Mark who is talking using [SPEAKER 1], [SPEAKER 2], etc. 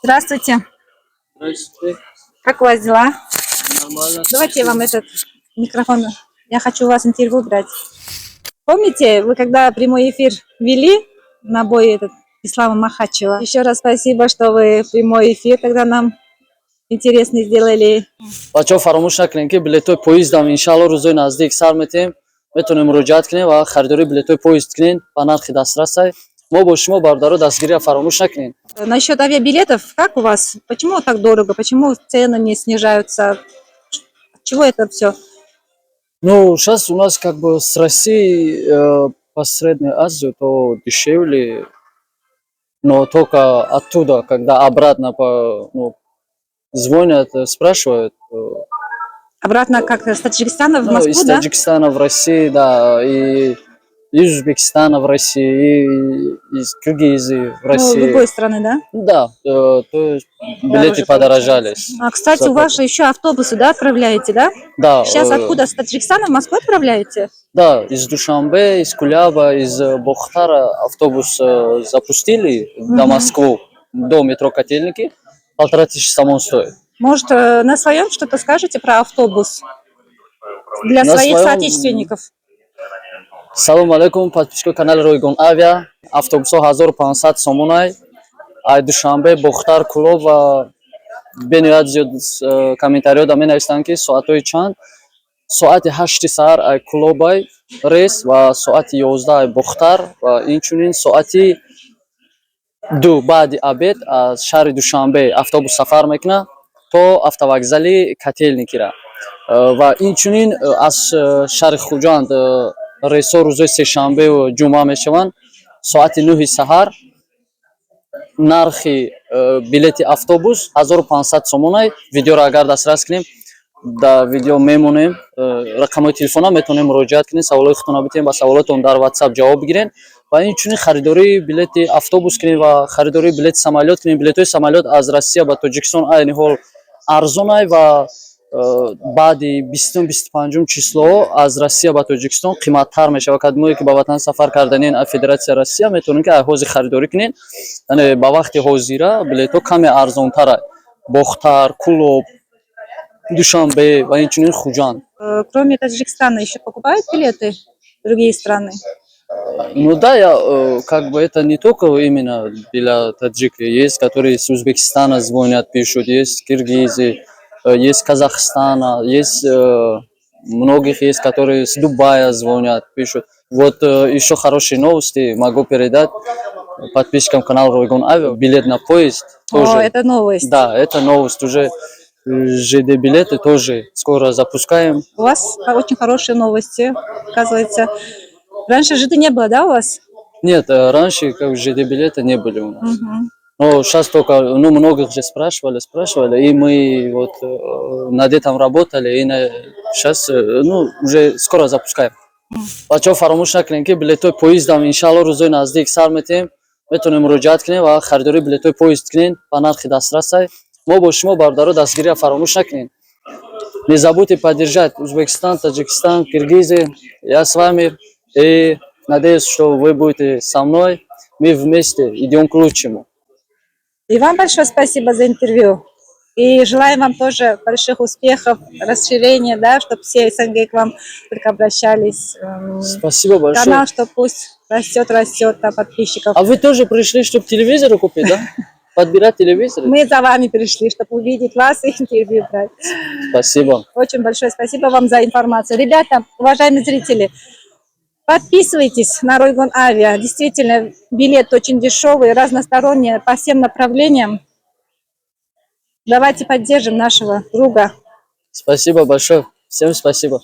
[SPEAKER 1] Здравствуйте.
[SPEAKER 2] Здравствуйте.
[SPEAKER 1] Как у вас дела?
[SPEAKER 2] Нормально.
[SPEAKER 1] Давайте я вам этот микрофон. Я хочу у вас интервью брать. Помните, вы когда прямой эфир вели на бой этот Ислама Махачева? Еще раз спасибо, что вы прямой эфир тогда нам интересный сделали.
[SPEAKER 2] Бачаҳо, фаромӯш накунем, ки билетҳои поездам иншаалло рӯзои наздик сар метем. Метавонем муроҷиат кунем ва харидории билетҳои поезд кунем ба нархи дастрасай. Мо бо шумо, бародаро, дастгириро фаромӯш накунем.
[SPEAKER 1] Насчет авиабилетов, как у вас? Почему так дорого? Почему цены не снижаются? Чего это все?
[SPEAKER 2] Ну, сейчас у нас как бы с России по Средней Азии то дешевле, но только оттуда, когда обратно ну, звонят, спрашивают,
[SPEAKER 1] Обратно как с Таджикистана в
[SPEAKER 2] ну,
[SPEAKER 1] Москву,
[SPEAKER 2] из
[SPEAKER 1] да?
[SPEAKER 2] Таджикистана в Россию, да, и из Узбекистана в Россию, и из Киргизии в
[SPEAKER 1] Ну,
[SPEAKER 2] Россию.
[SPEAKER 1] Любой страны, да?
[SPEAKER 2] Да, то есть билеты
[SPEAKER 1] Дороже.
[SPEAKER 2] Подорожались.
[SPEAKER 1] А, кстати, у вас же еще автобусы, да, отправляете, да?
[SPEAKER 2] Да.
[SPEAKER 1] Сейчас откуда? С Таджикистана в Москву отправляете?
[SPEAKER 2] Да, из Душанбе, из Куляба, из Бохтара автобус запустили до
[SPEAKER 1] Мгм.
[SPEAKER 2] Москвы, до метро Котельники. 1500 сомон стоит.
[SPEAKER 1] Может, на своем что-то скажете про автобус? Для
[SPEAKER 2] На
[SPEAKER 1] своих
[SPEAKER 2] своем-
[SPEAKER 1] соотечественников.
[SPEAKER 2] Салом алейкум, подписчикои канали Ройгон Авиа. Автобусҳо 1500 сомонай. Ай Душанбе, Бохтар, Кулоб ва бениҳоят зиёд комментариҳо да менависанд, ки соатҳои чанд. Соати 8 саҳар ай Кулобай рейс ва соати 11 ай Бохтар ва инчунин соати 2 баъди обед аз шаҳри Душанбе автобус сафар мекунад то автовокзали Котельникира. Ва инчунин аз шаҳри Хуҷанд рейсҳо рӯзои сешанбеу ҷумъа мешаванд соати 9 саҳар. Нархи билети автобус 1500 сомонай. Видеоро агар дастрас кунем, дар видео мемонем рақамҳои телефона, метавонем муроҷиат кунед, саволҳои худтонро битем, ба саволотон дар WhatsApp ҷавоб бигирен ва инчунин харидории билети автобус кунем ва харидории билети самолёт кунем. Билетҳои самолёт аз Россия ба Тоҷикистон айни ҳол арзонай ва баъди 20-ум, 25-ум числоҳо аз Россия ба Тоҷикистон қиматтар мешавад. Кадмое ки ба ватан сафар карданин аз Федератсияи Россия, метавонед, ки ай ҳозир харидорӣ кунед, яъне ба вақти ҳозира билетҳо каме арзонтарай: Бохтар, Кулоб, Душанбе ва инчунин Хуҷанд.
[SPEAKER 1] Кроме Таджикистана еще покупают билеты другие страны?
[SPEAKER 2] Ну да, я, как бы это не только именно для таджики. Есть, которые с Узбекистана звонят, пишут, есть киргизы, есть Казахстана, есть многих есть, которые с Дубая звонят, пишут. Вот еще хорошие новости могу передать подписчикам канала Ройгон Авиа. Билет на поезд тоже.
[SPEAKER 1] О, это новость.
[SPEAKER 2] Да, это новость уже. ЖД билеты тоже скоро запускаем.
[SPEAKER 1] У вас очень хорошие новости, оказывается. Раньше ЖД не было, да, у вас?
[SPEAKER 2] Нет, раньше как ЖД билеты не были у нас.
[SPEAKER 1] Мгм.
[SPEAKER 2] Но сейчас только, ну, многих же спрашивали, спрашивали, и мы вот над этим работали, и сейчас, ну, уже скоро запускаем. Бачаҳо, фаромӯш накунем, ки билетҳои поездам иншаалло рӯзои наздик сар метем. Метавонем муроҷиат кунем ва харидории билетҳои поезд кунем ба нархи дастрасай. Мо бо шумо, бародаро, дастгириро фаромӯш накунем. Не забудьте поддержать Узбекистан, Таджикистан, Киргизию. Я с вами и надеюсь, что вы будете со мной. Мы вместе идем к лучшему.
[SPEAKER 1] И вам большое спасибо за интервью. И желаем вам тоже больших успехов, расширения, да, чтобы все СНГ к вам только обращались.
[SPEAKER 2] Спасибо большое.
[SPEAKER 1] Канал, что пусть растет, растет, да, подписчиков.
[SPEAKER 2] А вы тоже пришли, чтобы телевизор купить, да? Подбирать телевизор?
[SPEAKER 1] Мы за вами пришли, чтобы увидеть вас и интервью брать.
[SPEAKER 2] Спасибо.
[SPEAKER 1] Очень большое спасибо вам за информацию. Ребята, уважаемые зрители, подписывайтесь на Ройгон Авиа. Действительно, билет очень дешевый, разносторонний, по всем направлениям. Давайте поддержим нашего друга.
[SPEAKER 2] Спасибо большое. Всем спасибо.